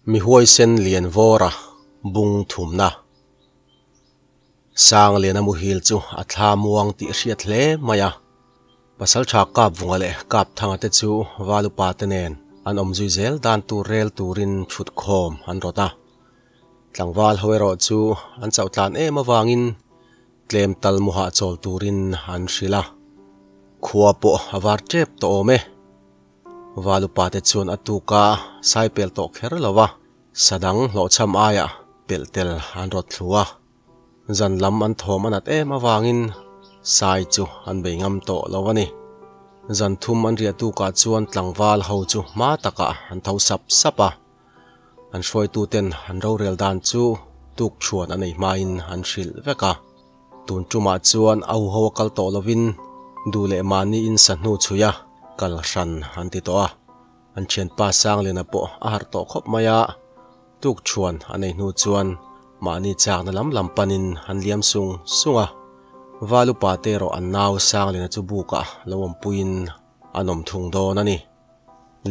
Mi huaisen lian vawra bung thumna. Sang liana muhil chu a thla muang tih a hriat hle mai a. Pasaltha Kapvunga leh Kapthanga te chu Valupa te nen an awm zui zel dan tur rel turin thut khawm an rawt a. Tlangval ho erawh chu an chauh tlan em avangin tlem tal muhah chawl turin an hrilh a. Khua pawh a var tep tawh awm e. Valupa te chuan a tuk a sai pel tawh kher lo va, sadang hlawhchham aiah pelh tel an rawt thlu a. Zan lam an thawm a nat em avangin sai chu an bei ngam tawh lo a ni. Zan thum an riah tukah chuan tlangval ho chu hma takah an tho sap sap a. An hruaituten an rorel dan chu tuk chhuan a nei hmain an hrilh vek a. Tun tumah chuan a huho a kal tawh lovin duh leh mahni in sa hnu chhui a kal hran an ti tawh a. An thianpa Sangliana pawh a harh tawh khawp mai a, tuk chhuan a nei hnu chuan mahni chakna lam lam panin an liam sung sung a. Val upa te erawh an nau Sangliana chu bukah lo awmpuiin an awm thung dawn a ni.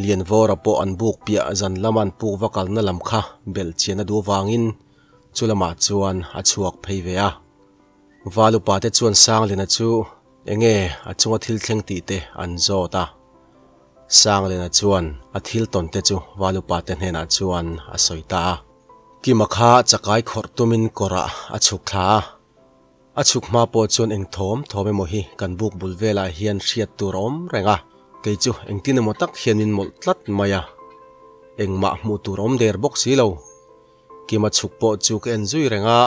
Lianvawra pawh an buk piah zan lama an puk va kalna lam kha belh chian a duh avangin chu lamah chuan a chhuak phei ve a. Val upa te chuan Sangliana chu enge a chunga thil thleng tih te an zawt a. Sangliana chuan a thil tawn te chu Val upa te hnenah chuan a sawi ta a. Kima kha chakai khawrh tumin kawrah a chhuk thla a. A chhuk hma pawh chuan eng thawm thawm emaw hi kan buk bul velah hian hriat tur a awm reng a, kei chu engtin emaw tak hian min mawlh tlat mai a, engmah hmuh tur a awm der bawk si lo. Kima chhuk pawh chu ka en zui reng a,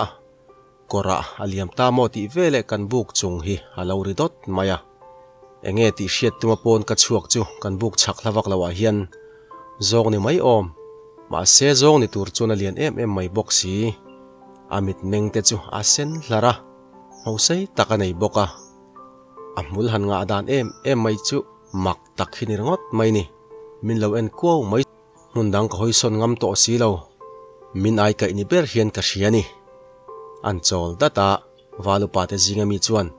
kawrah a liam ta maw tih veleh kan buk chung hi a lo ri dawt mai a. Enge tih hriat tuma pawn ka chhuak chu kan buk chhak hla vak loah hian zawng ni mai awm, mahse zawng ni tur chuan a lian em em mai bawk si. A mitmeng te chu a sen hlar a, hmosei tak a nei bawk a. A hmul han ngah dan em em mai chu mak tak hi ni ringawt mai ni. Min lo en kuau mai hmun dang ka hawisawn ngam tawh si lo. Min ai kaih ni ber hian ka hria ni. An chawl dat a, Val upa te zinga mi chuan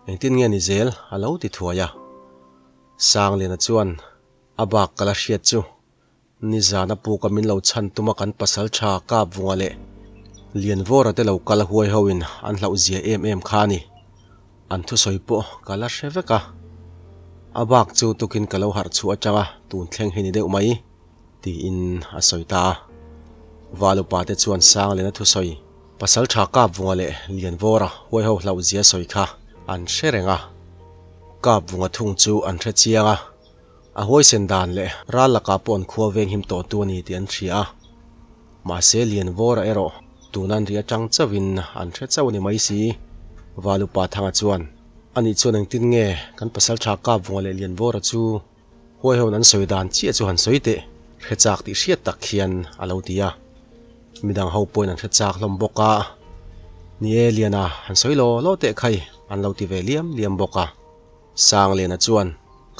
engtin nge ni zel a lo ti thuai a. Sangliana chuan a bak ka la hriat chu Nizan a puka min lo chhan tuma kan pasal tha kap vunga leh Lianvawra te lo kal huai ho in an hlauh zia em em kha a ni. An thusawi pawh ka la hre vek a. A bak chu tukin ka lo harh chhuah atanga tun thleng hi ni deuh mai, tiin a sawi ta a. Val upa te chuan Sangliana thusawi pasal tha kap vunga leh Lianvawra huai ho hlauh zia sawi kha an hre reng a. Kap vunga thung chu an hre chiang a. A huaisen dan leh ral lakah pawh an khua veng him tawh tu a ni tih an hria a. Mahse Lianvawra erawh tuna an ri atang chauhin an hre chauh a ni mai si. Valupa Thanga chuan, Anih chuan engtin nge kan pasaltha Kapvunga leh Lianvawra chu huaihawn an sawi dan chiah chu han sawi teh hre chak tih hriat tak hian a lo ti a. Midang ho pawhin an hre chak hlawm bawk a, Ni e Liana han sawi law law teh khai an lo ti ve liam liam bawk a. Sangliana chuan,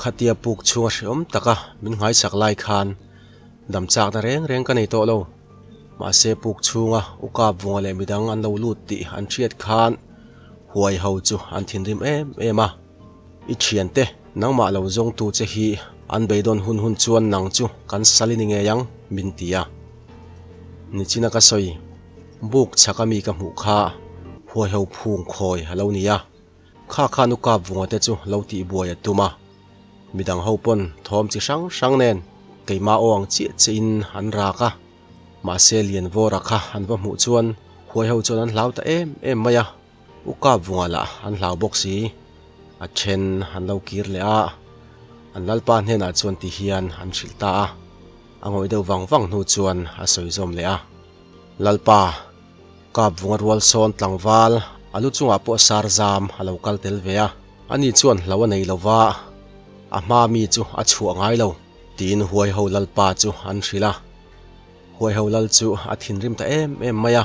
Khatia puk chhunga hrehawm taka min nghaichak lai khan damchakna reng reng ka nei tawh lo. Mahse puk chhunga u Kapvunga leh midang an lo lut tih an hriat khan huai ho chu an thinrim em em a. I thiante, nangmah lo zawngtu che hi an beidawn hun hun chuan nang chu kan sal i ni ngei ang, min ti a. Nichina ka sawi, buk chhaka mi ka hmuh kha huai ho phung khawi a lo ni a. Kha kha nu kap vunga te chu lo tih buai a tum a, midang ho pawn thawm chi hrang hrang nen keimah aw ang chiah chiah in an rak a, mahse Lianvawra kha an va hmuh chuan huai ho chuan an hlau ta em em mai a, u kap vunga lah an hlau bawk si, a then an lo kir leh a, an lalpa hnenah chuan ti hian an hrilh ta a, a ngawih deuh vang vang hnu chuan a sawi zawm leh a, Lalpa. Kap vunga rual sawn tlangval a lu chungah pawh sar zam a lo kal tel ve a, ani chuan hlo a nei lo va, a hma mi chu a chhuah ngai lo, tiin Huaiho Lalpa chu an hrilh a. Huaiho Lal chu a thinrim ta em em mai a,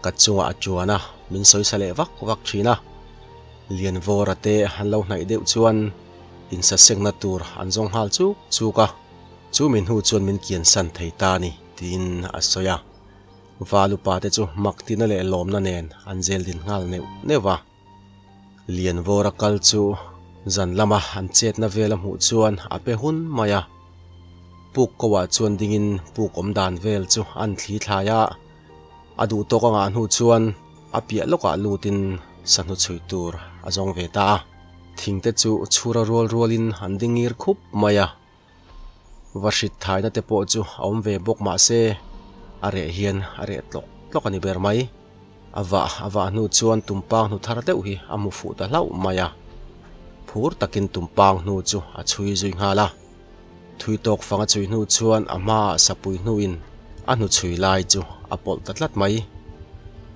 ka chungah a tuan a, min sawisa leh vak vak thin a. Lianvawra te an lo hnaih deuh chuan insasekna tur an zawng nghal chuk chuk a, chu mi hnu chuan min kiansan thei ta a ni, tiin a sawi a. Val upa te chu mak tina leh lawmna nen an zel din nghal neuh neuh va. Lianvawra kal chu zan lama an chetna vel a hmuh chuan a pe hun mai a. Puk ko ah chuan dingin puk awm dan vel chu an thli thlai a, a duh tawk a ngah hnu chuan a piah lawkah lutin sahnu chhui tur a zawng ve ta a. Thing te chu chhura rual rualin an ding ngir khup mai a, va hrit thaina te pawh chu a awm ve bawk mah se a reh hian a reh tlawk tlawk a ni ber mai. A vah a vah hnu chuan tumpang hnu thar deuh hi a hmu fuh ta hlauh mai a, phur takin tumpang hnu chu a chhui zui nghal a. Thui tawk fang a chhui hnu chuan a hmaah sapui hnuin a hnu chhui lai chu a pawlh ta tlat mai.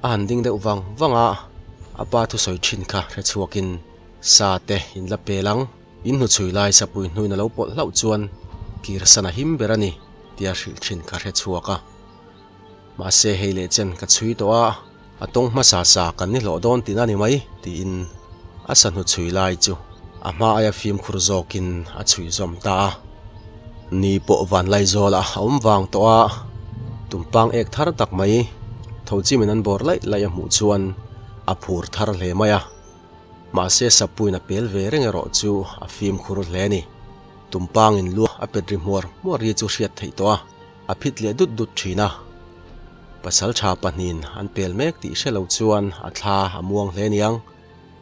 A han ding deuh vang vang a, a pa thusawi thin kha hre chhuakin sa te in la pel ang, in hnu chhui lai sapui hnuin a lo pawlh hlauh chuan kir san a him ber a ni tia hrilh thin kha hre chhuak a. Mahse hei leh chen ka chhui tawh a, a tawng hmasa sa kan ni hlawh dawn tihna ni mai tiin a sahnu chhui lai chu a hma aia fimkhur zawkin a chhui zawm ta a. Ni pawh Vanlaizawla a awm vang tawh a, tumpang ek thar tak mai tho chimin an bawr laih laih a hmuh chuan a phur thar hle mai a. Mahse Sapuiin a pel ve reng erawh chu a fimkhur hle a ni. Tumpangin lu a pet ri hmuar hmuar ri chu hriat theih tawh a. A phit leh dut dut thin a, pasaltha pahnihin an pel mek tih hre lo chuan a thla a muang hle niang,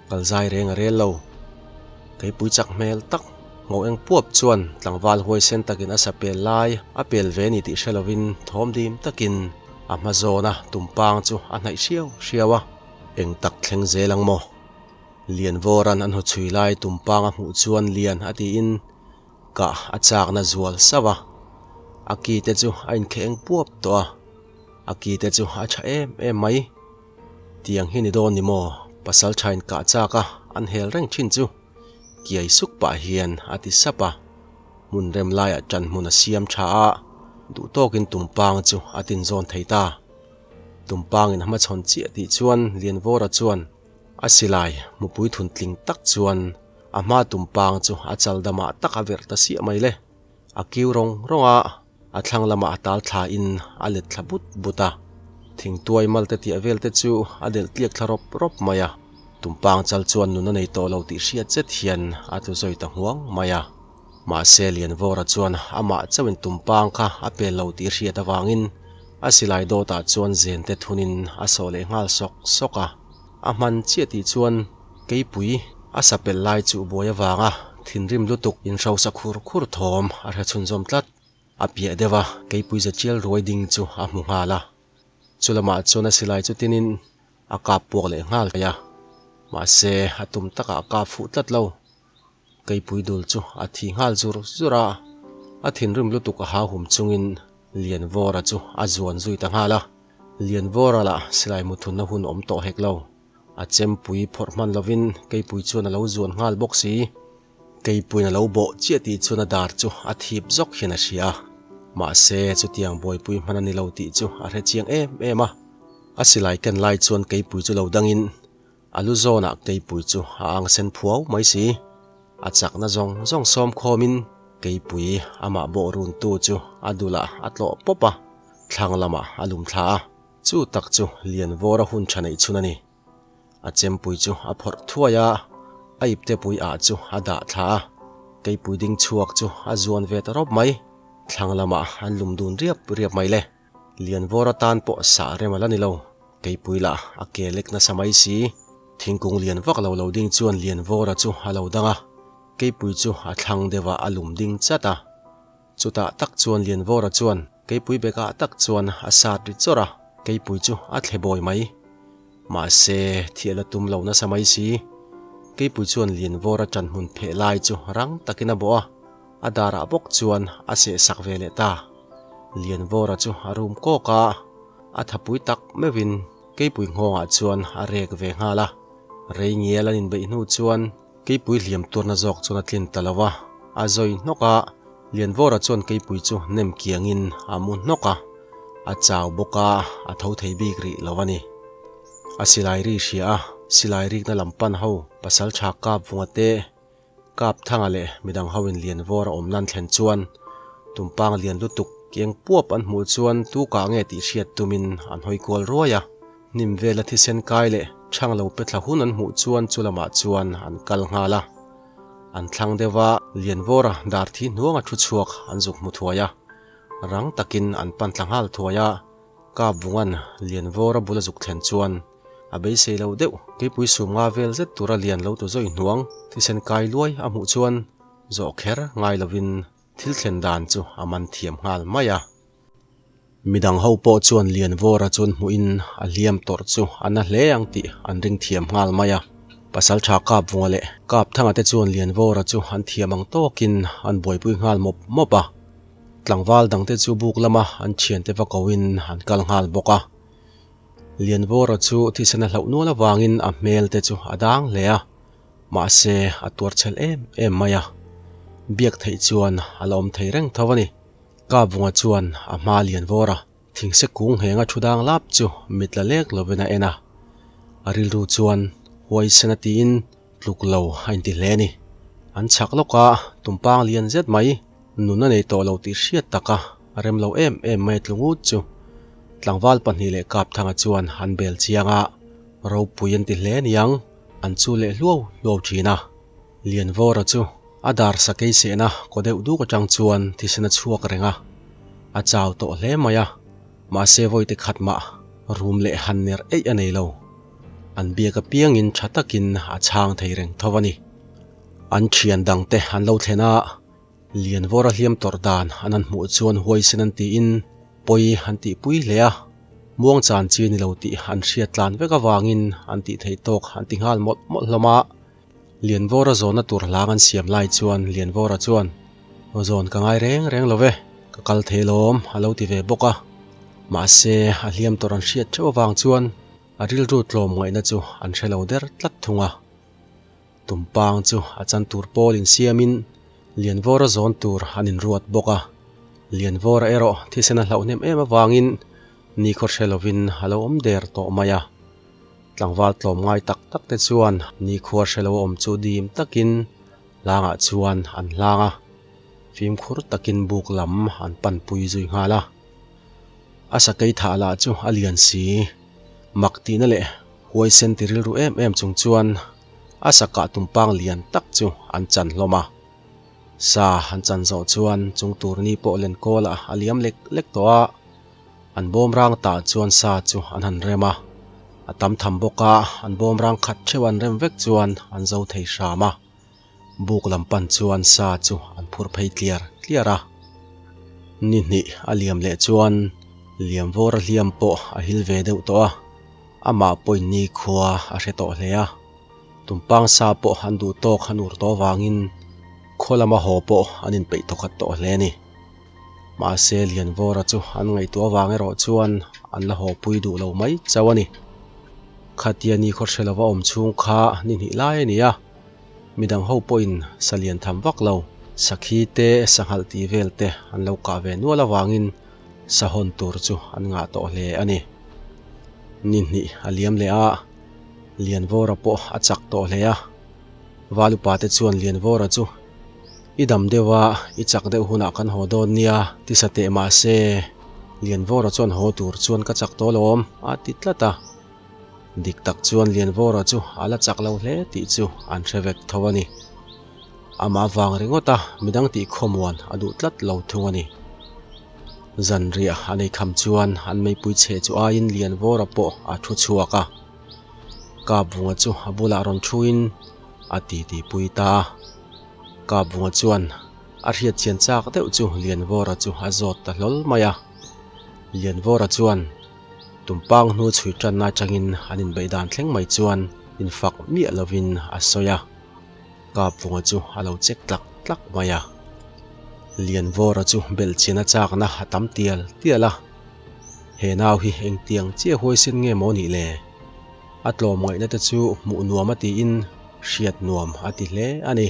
kal zai reng a rel lo. Keipui chak hmel tak ngo eng puap chuan tlangval huaisen takin a sa pel lai a pel ve ni tih hre lovin thawm dim takin a hma zawna tumpang chu a hnaih hriau hriau a, eng tak thleng zel ang maw? Lianvawra'n an hawchhui lai tumpang a hmuh chuan lian a tiin Kah a chakna zual sauh a, a ki te chu a inkheng puap tawh a, a ki te chu a tha em em mai. Tiang hi ni dawn ni maw? Pasal thain kah chak a, an hel reng thin chu kiai suk pah hian a ti sap a, hmun rem laiah tan hmun a siam tha a, duh tawkin tumpang chu a tinzawn thei ta. Tumpangin a hmachhawn chiah tih chuan Lianvawra chuan a silai mupui thun tling tak chuan A hma tumpang chu a chal damah tak a verh ta siah mai le. A kiu rawng rawng a, a thlang lamah a tal thla in a let thla but but a. Thingtuai mal te tiah vel te chu a delh tliak thla rawp rawp mai a. Tumpang chal chuan nun a nei tawh lo tih hriat zet hian a tlu zawi ta hmuang mai a. Mahse Lianvawra chuan amah chauhin tumpang kha a pel lo tih hriat avangin a silai dawtah chuan zen te thunin a sawh leh nghal sawk sawk a. A hman chiah tih chuan Keipui a sa pelh lai chu buai avanga thinrim lutuk inhrosa khur khur thawm a hre chhunzawm tlat. A piah deuh a, Keipui za chial ruai ding chu a hmu nghal a. Chu lamah chuan a silai chu tinin a kap puak leh nghal thei a. Mahse, a tum takah a kap fuh tlat lo. Keipui dul chu a thi nghal zur zur a, a thinrim lutuk a hauhum chungin Lianvawra chu a zuan zui ta nghal a. Lianvawra lah silai muthunna hun awm tawh hek lo. A chempui phawrh hman lovin Keipui chuan a lo zuan nghal bawk si. Keipuiin a lo bawh chiah tih chuan a dar chu a thip zawk hian a hria a. Mahse, chutiang buaipui hman a ni lo tih chu a hre chiang em em a. A silai ken lai chuan Keipui chu lo dangin A lu zawnah keipui chu a ang sen phuau mai si. A chakna zawng zawng sawm khawmin keipui amah bawh runtu chu a dulah a tlawh pawp a, thlang lamah a lum thla a. Chu tak chu Lianvawra hun tha neih chhun a ni. A chempui chu a phawrh thuai a, a iptepui ah chu a dah thla a, keipui ding chhuak chu a zuan ve ta rawp mai. Thlang lamah an lum dun riap riap mai le. Lianvawr atan pawh sah rem a la ni lo. Keipui lah a ke lek nasa mai si. Thingkung lian vak lo lo ding chuan Lianvawra chu a lo dang a, Keipui chu a thlang deuh ah a lum ding chat a. Chutah tak chuan Lianvawra chuan Keipui bekah tak chuan a sat ri chawrh a, Keipui chu a thle bawi mai. Mahse, thiah la tum lo nasa mai si. Keipui chuan Lianvawra ṭan hmun pheh lai chu rang takin a bawh a, a darah bawk chuan a seh sak ve leh ta. Lianvawra chu a rum kawk a, a thapui tak meuhin Keipui nghawngah chuan a rek ve nghal a. Rei ngial an inbeih hnu chuan Keipui hliam tuarna zawk chuan a tlin ta lo a, a zawi hnawk a. Lianvawra chuan Keipui chu nem kiangin a mu hnawk a, a chau bawk a, a tho thei bik rih lo a ni. A silai ri hria a, silai rikna lam pan ho pasaltha kap vunga te Kapthanga leh midang ho in Lianvawr a awm nan thlen chuan tumpang lian lutuk keng puap an hmuh chuan tu kah nge tih hriat tumin an hawi kual ruai a. Hnim vela thisen kai leh thang lo pe thla hun an hmuh chuan chu lamah chuan an kal nghal a. An thlang deuh a, Lianvawra dar thi hnuanga thu chhuak an zuk hmu thuai a. Rang takin an pan thla nghal thuai a, Kapvunga'n Lianvawra bula zuk thlen chuan a beisei lo deuh. Keipui sum nga vel zet tura lian lo tu zawi hnuang thisen kai luai a hmuh chuan zawh kher ngai lovin thil thlen dan chu a man thiam nghal mai a. Midang ho pawh chuan Lianvawra chuan hmuhin a hliam tawrh chu a na hle ang tih an ring thiam nghal mai a. Pasaltha Kapvunga leh Kapthanga te chuan Lianvawra chu an thiam ang tawkin an buaipui nghal mawp mawp a. Tlangval dangte chu buk lama an thiante va koin an kal nghal bawk a. Lianvawra chu thisen a hlauh nual avangin a hmel te chu a dang hle a, mahse a tuar chhel em em mai a. Biak theih chuan a la awm thei reng tho a ni. Kapvunga chuan a hma Lianvawra thingse kung nghenga thu dang lap chu mit la lek lovin a en a. A rilru chuan huaisen a tiin Tluk lo a inti hle a ni. An chhak lawk a, tumpang lian zet mai, nun a nei tawh lo tih hriat taka a rem lo em em mai a tlu ngut chu. Tlangval pahnih leh Kapthanga chuan an bel chiang a, ropui an ti hle niang, an chu leh hluau hluau thin a. Lianvawra chu a dar sakei sehna kaw deuh duk atang chuan thisen a chhuak reng a, a chau tawh hle mai a, mahse vawite khat mah rum leh han ner eih a nei lo. An biak apiangin tha takin a chhang thei reng tho a ni. An thian dangte an lo thlen a, Lianvawra hliam tawrh dan an han hmuh chuan huaisen an tiin pawi an tihpui hle a, muang chan chi ni lo tih an hriat tlan vek avangin an tih theih tawk an ti nghal mawlh mawlh hlawm a. Lianvawra zawnna tur hlang an siam lai chuan Lianvawra chuan, Zawn ka ngai reng reng lo ve, ka kal thei lawm a lo ti ve bawk a. Mahse, a hliam tawrh an hriat theuh avang chuan A rilru tlawm ngaihna chu an hre lo der tlat thung a. Tumpang chu a chan tur pawl insiamin Lianvawra zawn tur an inruat bawk a. Lianvawra erawh thisen a hlauh hnem em avangin nikhaw hre lovin a lo awm der tawh mai a. Tlangval tlawm ngai tak tak te chuan nikhua hre lo awm chu dim takin hlangah chuan an hlang a, fimkhur takin buk lam an panpui zui nghal a. A sakei thah lah chu a lian si. Mak tihna leh huaisen ti rilru em em chung chuan a sakah tumpang lian tak chu an chan hlawm a. Sa an chan zawh chuan chung tur ni pawh len kawlah a liam lek lek tawh a, an bawm rang tah chuan sa chu an han rem a. A tam tham bawk a, an bawm rang khat theuh an rem vek chuan an zo thei hram a. Buk lam pan chuan sa chu an phur phei tliar tliar a. Ni hnih a liam leh chuan Liamvawra hliam pawh a hil ve deuh tawh a, amah pawhin nikhua a hre tawh hle a. Tumpang sa pawh an duh tawk an ur tawh avangin khaw lama haw pawh an inpeih thawkhat tawh hle a ni. Mahse Lianvawra chu an ngaihtuah avang erawh chuan an la haw pui duh lo mai chauh a ni. Khatia nikhaw hre lova awm chhung kha ni hnih lai a ni a. Midang ho pawhin sa lian tham vak lo, sakhi te, sanghalh tih vel te an lo kah ve nual avangin sa hawn tur chu an ngah tawh hle a ni. Ni hnih a liam leh a, Lianvawra pawh a chak tawh hle a. Valupa te chuan Lianvawra chu, I dam deuh a, i chak deuh hunah kan haw dawn nia, ti sa teh mah se, Lianvawra chuan haw tur chuan ka chak tawh lawm, a ti tlat a. Dik tak chuan Lianvawra chu a la chak lo hle tih chu an hre vek tho a ni. Amah vang ringawt a midang tih khawmuan a duh tlat lo thung a ni. Zanriah a nei kham chuan an meipui chhe chu aiin Lianvawra pawh a thu chhuak a. Kapvunga chu a bulah rawn thuin a titi pui ta a. Kapvunga chuan a hriat chian chak deuh chu Lianvawra chu a zawt ta hlawl mai a. Lianvawra chuan. Tumpang hnu chhui tanna atangin an inbeih dan thleng mai chuan infak miah lovin a sawi a, Kapvunga chu a lo chek tlak tlak mai a. Lianvawra chu belhchian a chakna a tam tial tial a, He nau hi engtiang chiah huaisen nge maw nih le? A tlawmngaihna te chu hmuh nuam a tiin hriat nuam a ti hle a ni.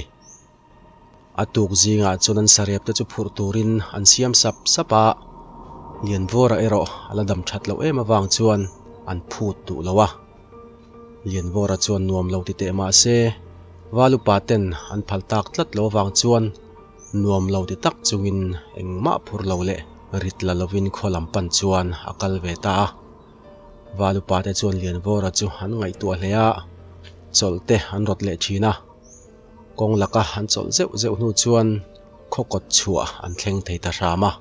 A tuk zingah chuan an sarep te chu phurh turin an siam sap sap a, Lianvawra erawh a la dam that loh em avang chuan an phut duh lo a. Lianvawra chuan nuam lo ti teh mah se, Valupa ten an phal tak tlat lo avang chuan nuam lo ti tak chungin engmah phur lo leh rit la lovin khaw lam pan chuan a kal ve ta a. Valupa te chuan Lianvawra chu an ngaihtuah hle a, chawlh te an rawt leh thin a. Kawng laka an chawlh zeuh zeuh hnu chuan khaw kawt chhuah an thleng thei ta hram a.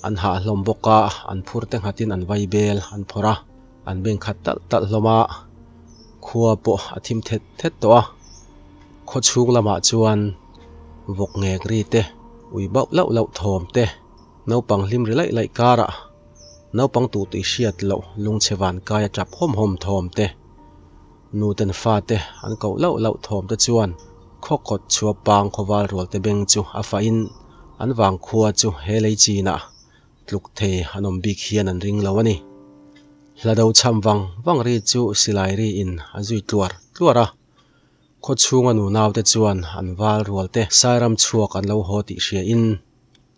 An hah hlawm bawk a, an phur te nghatin an vai bel an phawrh a, an beng khat talh talh hlawm a, khua pawh a thim thet thet tawh a. Khaw chhung lamah chuan vawk ngek ri te, ui bauh lauh lauh thawm te, naupang hlim ri laih laih karah naupang tuh tih hriat loh lungchhe van kai a tap hawm hawm thawm te, nuten fate an koh lauh lauh thawm te chuan khaw kawt chhuah pang khawval rual te beng chu a fahin an vangkhua chu he lei chinah tluk thei an awm bik hian an ring lo a ni. Hla do cham vang vang ri chu silai ri in a zui tluar tluar a. Khaw chhunga nunau te chuan an val rual te Sairam chhuak an lo haw tih hria in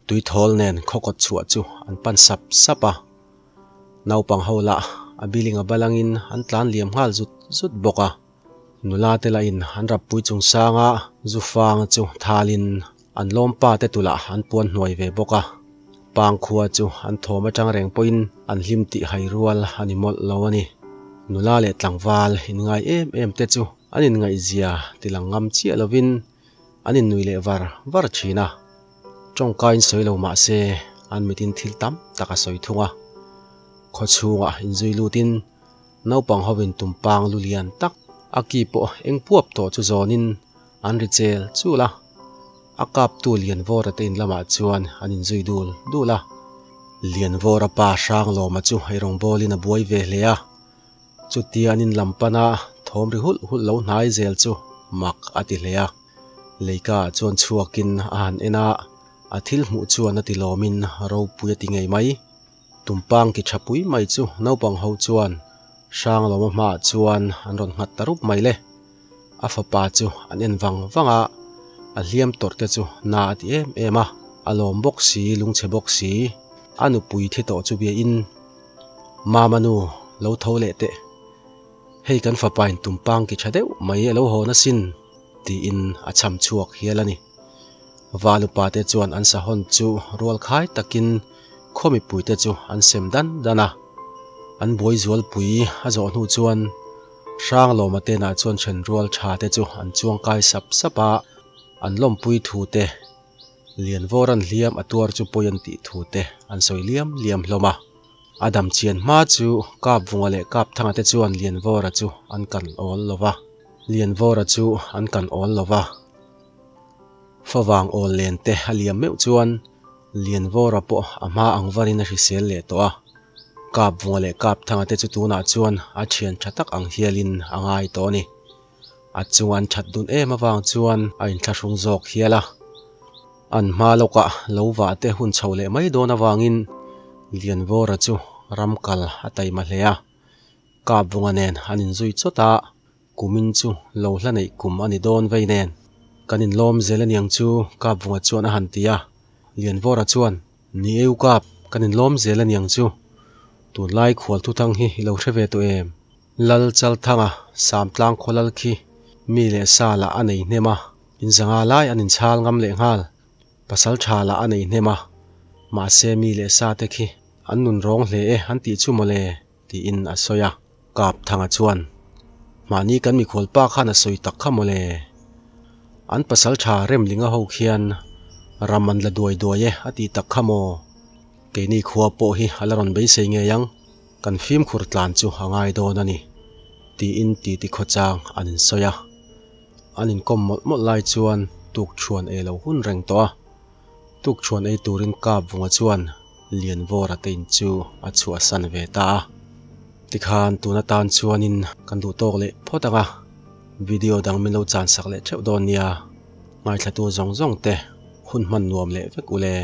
Tuithawl nen khaw kawt chhuah chu an pan sap sap a. Naupang ho lah a biling a balangin an tlan liam nghal zut zut bawk a. Nula te lahin an rappui chung sanga zu fang chu thalin an lawmpa te tulah an puan hnuai ve bawk a. Pangkhua chu an thawm atang reng pawhin an hlim tih hai rual a ni mawlh lo a ni. Nula leh tlangval inngai em em te chu an inngaihzia tilang ngam chiah lovin an innui leh var var thin a. Tawngkaiin sawi lo mah se an mitin thil tam tak a sawi thung a. Khaw chhungah inzui lutin naupang hovin tumpang lu lian tak a ki pawh eng puap tawh chu zawnin an ri chel chul a. A kaptu Lianvawra te in lamah chuan an inzui dul dul a. Lianvawra pa Hranglawma chu eirawngbawlin a buai ve hle a. Chutia an in lam pana thawm ri hulh hulh lo hnai zel chu mak a ti hle a. Leika ah chuan chhuakin a han en a, a thil hmuh chuan a ti lawmin ropui a ti ngei mai. Tumpang ki tha pui mai chu naupang ho chuan Hranglawma hmaah chuan an rawn nghat ta rup mai le. A fapa chu an en vang vang a, a hliam tawrh te chu na a ti em em a, a lawm bawk si, lungchhe bawk si. A nupui thi tawh chu biain, Mama nu, lo tho leh teh. Hei kan fapain tumpang ki tha deuh mai a lo hawn asin, tiin a chham chhuak hial a ni. Valupa te chuan an sahawn chu rual khai takin khaw mipuite chu an sem dan dan a. An buai zualpui a zawh hnu chuan Hranglawma tenah chuan then rual tha te chu an chuang kai sap sap a, an lawmpui thu te, Lianvawran hliam a tuar chu pawi an tih thu te an sawi liam liam hlawm a. A dam chian hma chu Kapvunga leh Kapthanga te chuan Lianvawra chu an kan awl lo va, Lianvawra chu an kan awl lo va. Favang awl len te a liam meuh chuan Lianvawra pawh a hma ang varin a hrisel leh tawh a. Kapvunga leh Kapthanga te chu tunah chuan a thian tha tak ang hialin a ngai tawh a ni. A chunga an that dun em avang chuan a inthlahrung zawk hial a. An hma lawkah lo vah te hun chho leh mai dawn avangin Lianvawra chu ram kal a taima hle a. Kapvunga nen an inzui chawt a, kumin chu lo hla neih kum a ni dawn vei nen. Kan inlawm zel aniang chu Kapvunga chuan a han ti a. Lianvawra chuan, Ni e u Kap, kan inlawm zel aniang chu. Tunlai khual thuthang hi i lo hre ve tawh em? Lal Chalthanga Samtlang khaw lal khi mi leh sa lah a nei hnem a, in zanga lai an inchhal ngam leh nghal. Pasal tha lah a nei hnem a, mahse mi leh sa te khi an nun rawng hle e an tih chu mawle tiin a sawi a. Kapthanga chuan, Mahni kan mikhual pa khan a sawi tak kha mawle. An pasal tha Remlinga ho khian ram an la duai duai e a tih tak kha maw. Keini khua pawh hi a la rawn beisei ngei ang. Kan fimkhur tlan chu a ngai dawn a ni, tiin titi khawchang an insawi a. An inkawm mawlh mawlh lai chuan tukṭhuan ei lo hun reng tawh a. Tukṭhuan ei turin Kapvunga chuan Lianvawra te in chu a chhuahsan ve ta a. Tikhan tun atan chuanin kan duh tawk leh phawt ang a, video dang min lo chansak leh theuh dawn nia. Ngaithlatu zawng zawng te hun hman nuam leh vek ule.